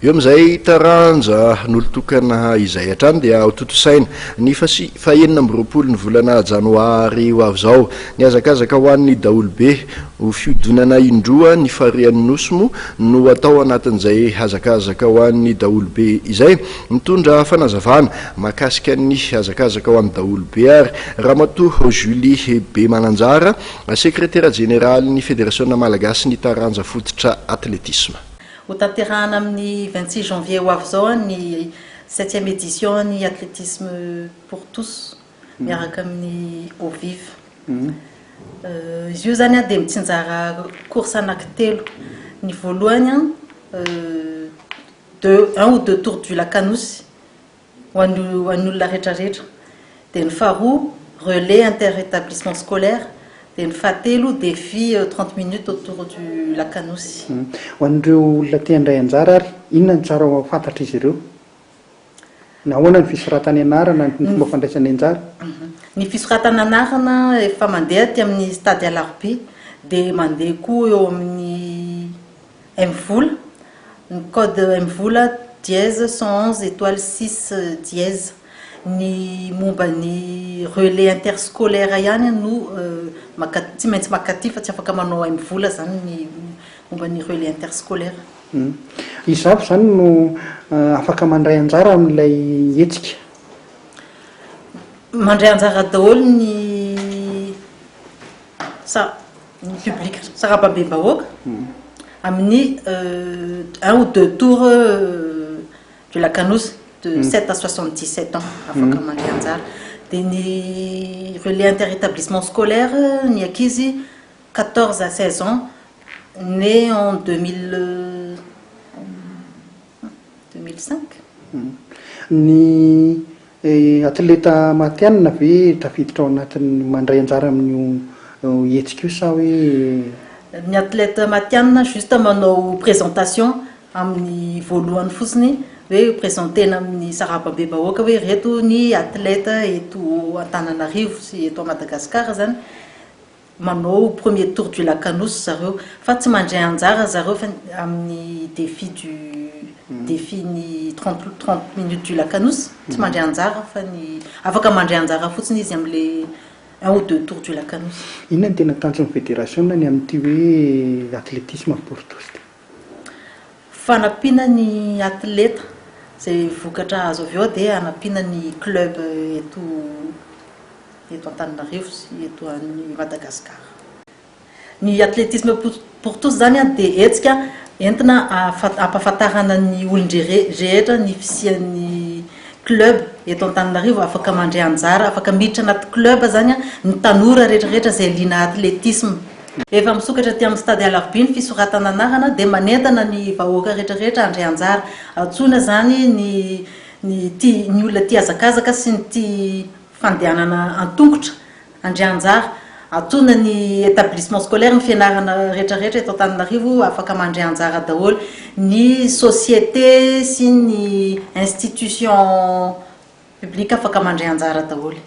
Eo amin'izay taranja an'olon-tokana izay hatrany dia hotontosaina ny faha-26 ny volana janoary ho avy izao ny hazakazaka ho an'ny daholobe. Ho fihodinana indroa ny farihan'ny Nosy moa no atao anatin'izay hazakazaka ho an'ny daholobe izay. Mitondra fanazavana mahakasika ny hazakazaka ho an'ny daholobe ary Ramatoa Julie Bemananjara, sekretera jeneralin'ny Federasiona Malagasy ny taranja fototra atletisma. Hotanterahana amin'ny 26 janvier ho avy izao ny septième édition ny Athlétisme pour tous miaraka amin'ny Eau Vive. Izy io izany dia mitsinjara course anankitelo. Ny voalohany deux, un ou deux tours du lac Anosy ho an'ny ho an'ny olona rehetrarehetra. Dia ny faharoa relais inter-établissement scolaire. Dia ny fahatelo défi 30 minutes autour du lac Anosy. Ho an'ireo olona te handray anjara ary, inona no tsara ho fantatr'izy ireo? Nahoana ny fisoratany anarana, ny fomba fandraisany anjara? Ny fisoratana anarana efa mandeha aty amin'ny stade Alarobia, dia mandeha koa eo amin'ny MVola, ny code MVola dièse 111 étoile 6 dièse. Ny momba ny relais interscolaire ihany no maka, tsy maintsy makaty fa tsy afaka manao MVola zany ny momba ny relais interscolaire. Iza avy izany no afaka mandray anjara amin'ilay hetsika? Mandray anjara daholo ny sa ny public sarababem-bahoaka amin'ny un ou deux tours du lac Anosy de 7 à 77 ans afaka mandray anjara. Dia ny relais inter-établissement scolaire ny ankizy 14 à 16 ans né en 2000 2005. Ny atleta matihanina ve tafiditra ao anatin'ny mandray anjara amin'io hetsika io sa hoe. Ny atleta matihanina juste manao présentation amin'ny voalohany fotsiny hoe présenter-na amin'ny sarababem-bahoaka hoe ireto ny atleta eto Antananarivo sy eto Madagasikara zany manao premier tour du lac Anosy zareo fa tsy mandray anjara zareo fa amin'ny défi du défi ny 30 minutes du lac Anosy tsy mandray anjara fa ny afaka mandray anjara fotsiny izy amin'le un ou deux tours du lac Anosy. Inona no tena tanjon'ny federasiona ny amin'ity hoe athlétisme pour tous ity? Fanampiana ny atleta, izay vokatra azo avy eo dia hanampiana ny club eto eto Antananarivo sy eto Madagasikara. Ny athlétisme pour tous izany dia hetsika entina hampahafantarana ny olon-drehetra ny fisian'ny club eto Antananarivo, afaka mandray anjara, afaka miditra anaty club izany ny tanora rehetrarehetra izay liana athlétisme. Efa misokatra aty amin'ny stade Alarobia ny fisoratana anarana dia manentana ny vahoaka rehetrarehetra handray anjara. Antsoina izany ny ny tia ny olona tia hazakazaka sy ny tia fandehanana an-tongotra handray anjara. Antsoina ny établissement scolaire, ny fianarana rehetrarehetra eto Antananarivo afaka mandray anjara daholo. Ny société sy ny institution publique afaka mandray anjara daholo.